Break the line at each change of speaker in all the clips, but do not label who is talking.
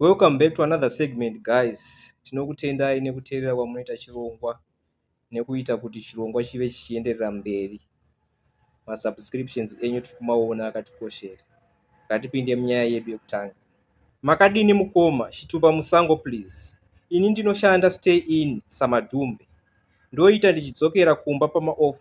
Welcome back to another segment guys. Tinokutendai nekuteerera kwamunoita chirongwa nekuita kuti chirongwa chive chichienderera mberi. Masubscriptions enyu tiri kumaona akatikoshera. Ngatipinde munyaya yedu yekutanga. Makadini mukoma Chitupa musango please. Ini ndinoshanda stay in saMadhumbe. Ndoita ndichidzokera kumba pamaoff.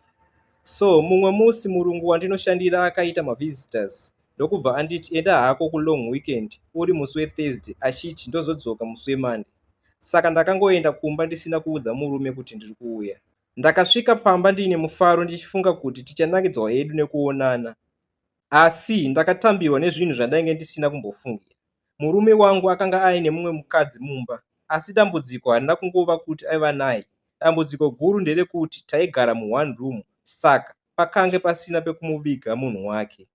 So mumwe musi murungu wandinoshandira akaita mavisitors ndokubva anditi enda hako kulong weekend uri musi weThursday achiti ndozodzoka musi weMonday. Saka ndakangoenda kumba ndisina kuudza murume kuti ndiri kuuya. Ndakasvika pamba ndiine mufaro ndichifunga kuti tichanakidzwa hedu nekuonana. Asi ndakatambirwa nezvinhu zvandainge ndisina kumbofungira. Murume wangu akanga aine mumwe mukadzi mumba asi dambudziko harina kungova kuti aiva naye. Dambudziko guru nderekuti taigara muone room saka pakange pasina pekumuviga munhu wake.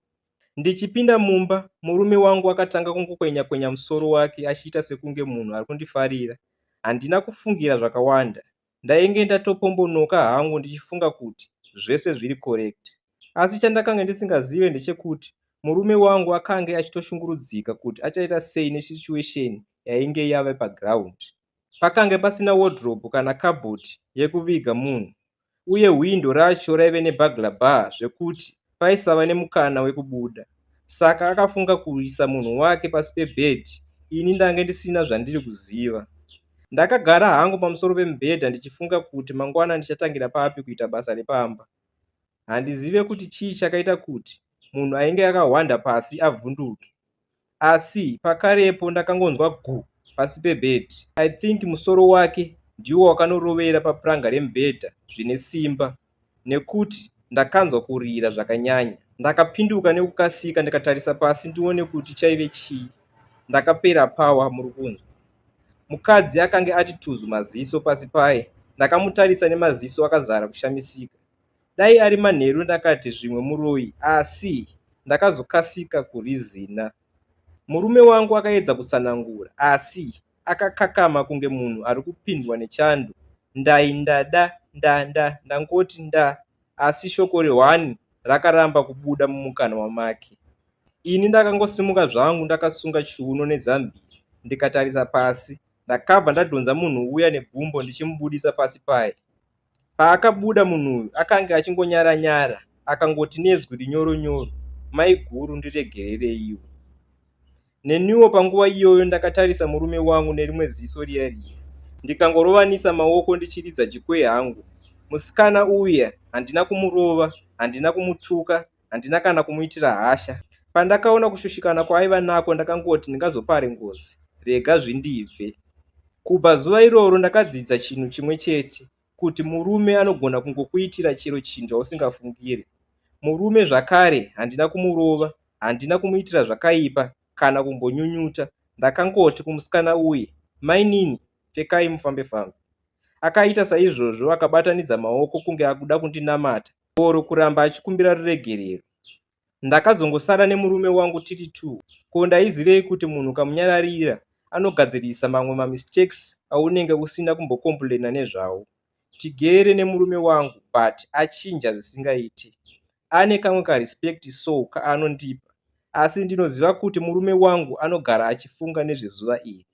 Ndichipinda mumba, murume wangu akatanga kungokwenya-kwenya musoro wake achiita sekunge munhu ari kundifarira. Handina kufungira zvakawanda. Ndainge ndatopombonoka hangu ndichifunga kuti zvese zviri correct. Asi chandakanga ndisingazive ndechekuti murume wangu akange achitoshungurudzika kuti achaita sei nesituation yainge yave paground. Pakange pasina wardrobe kana cupboard yekuviga munhu uye hwindo racho raive neburglar bar zvekuti paisava nemukana wekubuda. Saka akafunga kuisa munhu wake pasi pebhedhi ini ndange ndisina zvandiri kuziva. Ndakagara hangu pamusoro pemubhedha ndichifunga kuti mangwana ndichatangira papi kuita basa repamba. Handizive kuti chii chakaita kuti munhu ainge akahwanda pasi avhunduke. Asi pakarepo ndakangonzwa gu pasi pebhedhi. I think musoro wake ndiwo wakanorovera papuranga remubhedha zvine simba nekuti ndakanzwa kurira zvakanyanya. Ndakapinduka nekukasika ndikatarisa pasi ndione kuti chaive chii. Ndakapera power muri kunzwa. Mukadzi akange ati tuzu maziso pasi paye. Ndakamutarisa nemaziso akazara kushamisika. Dai ari manheru ndakati zvimwe muroyi asi ndakazokasika kurizina. Murume wangu akaedza kutsanangura asi akakakama kunge munhu ari kupindwa nechando. Ndai ndada nda nda ndangoti nda asi shoko rehwani rakaramba kubuda mumukanwa make. Ini ndakangosimuka zvangu ndakasunga chiuno nezambia ndikatarisa pasi. Ndakabva ndadhonza munhu uya negumbo ndichimubudisa pasi paye. Paakabuda munhu uyu akange achingonyara-nyara akangoti nezwi rinyoro-nyoro, "Maiguru ndiregerereiwo." Neniwo panguva iyoyo ndakatarisa murume wangu nerimwe ziso riya riya ndikangorovanisa maoko ndichiridza chikwe hangu. Musikana uya handina kumurova, handina kumutuka, handina kana kumuitira hasha. Pandakaona kushushikana kwaaiva nako ndakangoti ndingazopare ngozi, rega zvindibve. Kubva zuva iroro ndakadzidza chinhu chimwe chete kuti murume anogona kungokuitira chero chinhu chausingafungire. Murume zvakare handina kumurova, handina kumuitira zvakaipa kana kumbonyunyuta. Ndakangoti kumusikana uye, mainini pfekai mufambe fambe. Akaita saizvozvo akabatanidza maoko kunge akuda kundinamata oro kuramba achikumbira ruregerero. Ndakazongosara nemurume wangu tiri two. Ko ndaizivei kuti munhu ukamunyararira anogadzirisa mamwe mamistakes aunenge usina kumbocomplaina nezvawo. Tigere nemurume wangu but achinja zvisingaiti. Ane kamwe karespect so kaanondipa. Asi ndinoziva kuti murume wangu anogara achifunga nezvezuva iri.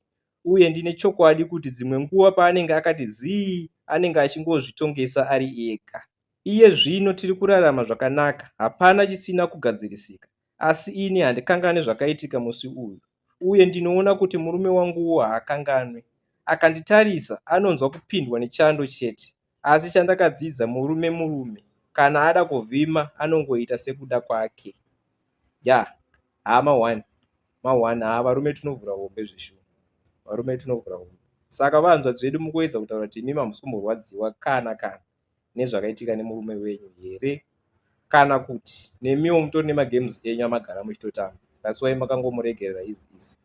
Uye ndine chokwadi kuti dzimwe nguva paanenge akati zii anenge achingozvitongesa ari ega. Iye zvino tiri kurarama zvakanaka, hapana chisina kugadzirisika. Asi ini handikanganwi zvakaitika musi uyu. Uye ndinoona kuti murume wanguwo haakanganwi. Akanditarisa anonzwa kupindwa nechando chete. Asi chandakadzidza murume murume, kana ada kuvhima anongoita sekuda kwake. Ya, haa ma1 ma1 haa varume tinovhura hombe zveshuwa. Varume tinovhura hombe. Saka vanzvadzi vedu mukuedza kutaura kuti imi hamusi kumborwadziwa kana kana nezvakaitika nemurume wenyu here kana kuti nemiwo mutori nemagames enyu amagara muchitotamba that's why makangomuregerera easy easy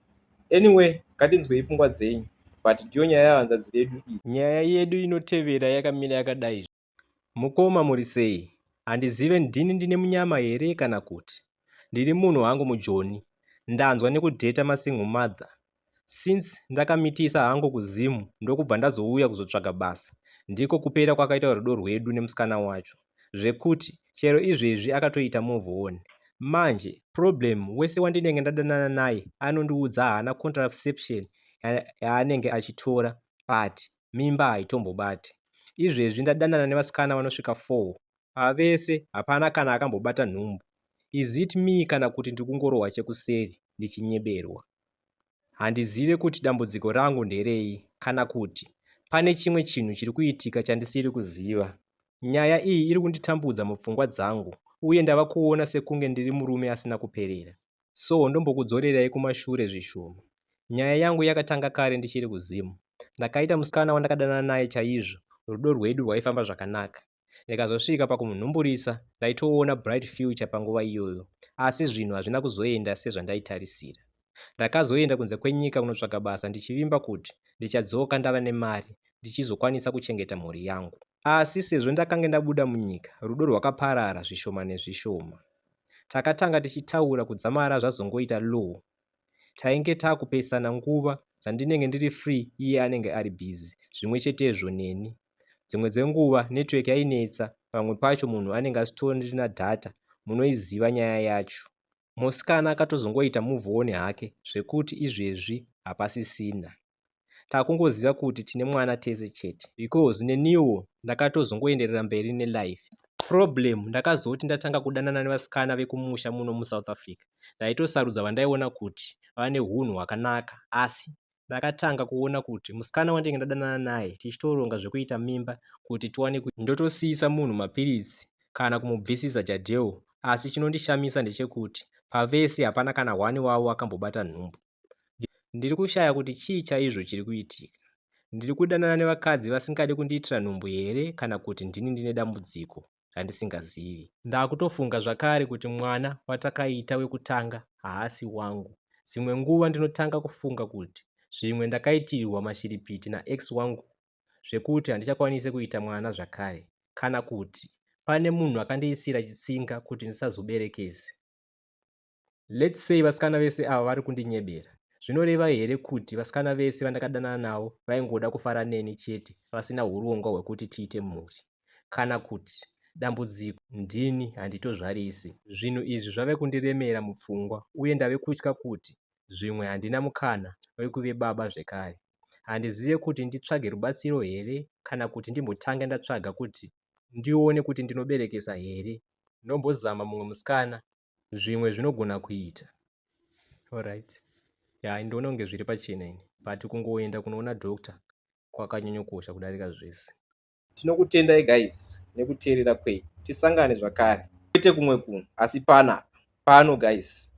anyway ngatinzwei pfungwa dzenyu but ndiyo nyaya yavanzvadzi vedu iyi nyaya yedu inotevera yakamira yakadai mukoma muri sei handizive ndini ndine munyama here kana kuti ndiri munhu hangu mujoni ndanzwa nekudheta masingle mother since ndakamitisa hangu kuZim ndokubva ndazouya kuzotsvaga basa ndiko kupera kwakaita rudo rwedu nemusikana wacho zvekuti chero izvezvi akatoita move on. Manje problem wese wandinenge ndadanana naye anondiudza haana contraception yaanenge achitora but mimba haitombobati. Izvezvi ndadanana nevasikana vanosvika 4. Pavese hapana kana akambobata nhumbu. Is it me kana kuti ndiri kungorohwa chekuseri ndichinyeberwa? Handizive kuti dambudziko rangu nderei kana kuti pane chimwe chinhu chiri kuitika chandisiri kuziva. Nyaya iyi iri kunditambudza mupfungwa dzangu uye ndava kuona sekunge ndiri murume asina kuperera. So ndombokudzorerai kumashure zvishoma. Nyaya yangu yakatanga kare ndichiri kuZim. Ndakaita musikana wandakadanana naye chaizvo, rudo rwedu rwaifamba zvakanaka. Ndikazosvika pakumunhumburisa ndaitoona bright future panguva iyoyo asi zvinhu hazvina kuzoenda sezvandaitarisira. Ndakazoenda kunze kwenyika kunotsvaga basa ndichivimba kuti ndichadzoka ndava nemari ndichizokwanisa kuchengeta mhuri yangu. Asi sezvo ndakange ndabuda munyika rudo rwakaparara zvishoma nezvishoma. Takatanga tichitaura kudzamara zvazongoita low. Tainge takupesana nguva dzandinenge ndiri free iye anenge ari busy zvimwe chetezvo neni. Dzimwe dzenguva network yainetsa pamwe pacho munhu anenge asitorina data munoiziva nyaya yacho. Musikana akatozongoita move on hake zvekuti izvezvi hapasisina. Takungoziva kuti tine mwana tese chete. Because neniwo ndakatozongoenderera mberi nelife. Problem ndakazoti ndatanga kudanana nevasikana vekumusha muno muSouth Africa. Ndaitosarudza vandaiona kuti vane hunhu hwakanaka asi ndakatanga kuona kuti musikana wandinenge ndadanana naye tichitoronga zvekuita mimba kuti tiwane ndotosiyisa munhu mapiritsi kana kumubvisisa jadheu asi chinondishamisa ndechekuti pavese hapana kana hwani wavo akambobata nhumbu. Ndiri kushaya kuti chii chaizvo chiri kuitika. Ndiri kudanana nevakadzi vasingadi kundiitira nhumbu here kana kuti ndini ndine dambudziko randisingazivi. Ndakutofunga zvakare kuti mwana watakaita wekutanga haasi wangu. Dzimwe nguva ndinotanga kufunga kuti zvimwe ndakaitirwa mashiripiti naex wangu zvekuti handichakwanisi kuita mwana zvakare kana kuti pane munhu akandiisira chitsinga kuti ndisazoberekese. Let's say vasikana vese ava vari kundinyebera. Zvinoreva here kuti vasikana vese vandakadanana navo vaingoda kufara neni chete vasina hurongwa hwekuti tiite mhuri? Kana kuti dambudziko ndini handitozvarisi? Zvinhu izvi zvave kundiremera mupfungwa uye ndave kutya kuti zvimwe handina mukana wekuve baba zvekare. Handizive kuti nditsvage rubatsiro here kana kuti ndimbotange ndatsvaga kuti ndione kuti ndinoberekesa here ndombozama mumwe musikana zvimwe zvinogona kuita. Alright. Ya, ndinoona kunge zviri pachena ini but kungoenda kunoona doctor kwakanyanyokosha kudarika zvese. Tinokutendai guys nekuteerera kwenyu. Tisangane zvakare. Kwete kumwe kunhu asi panapa. Pano guys.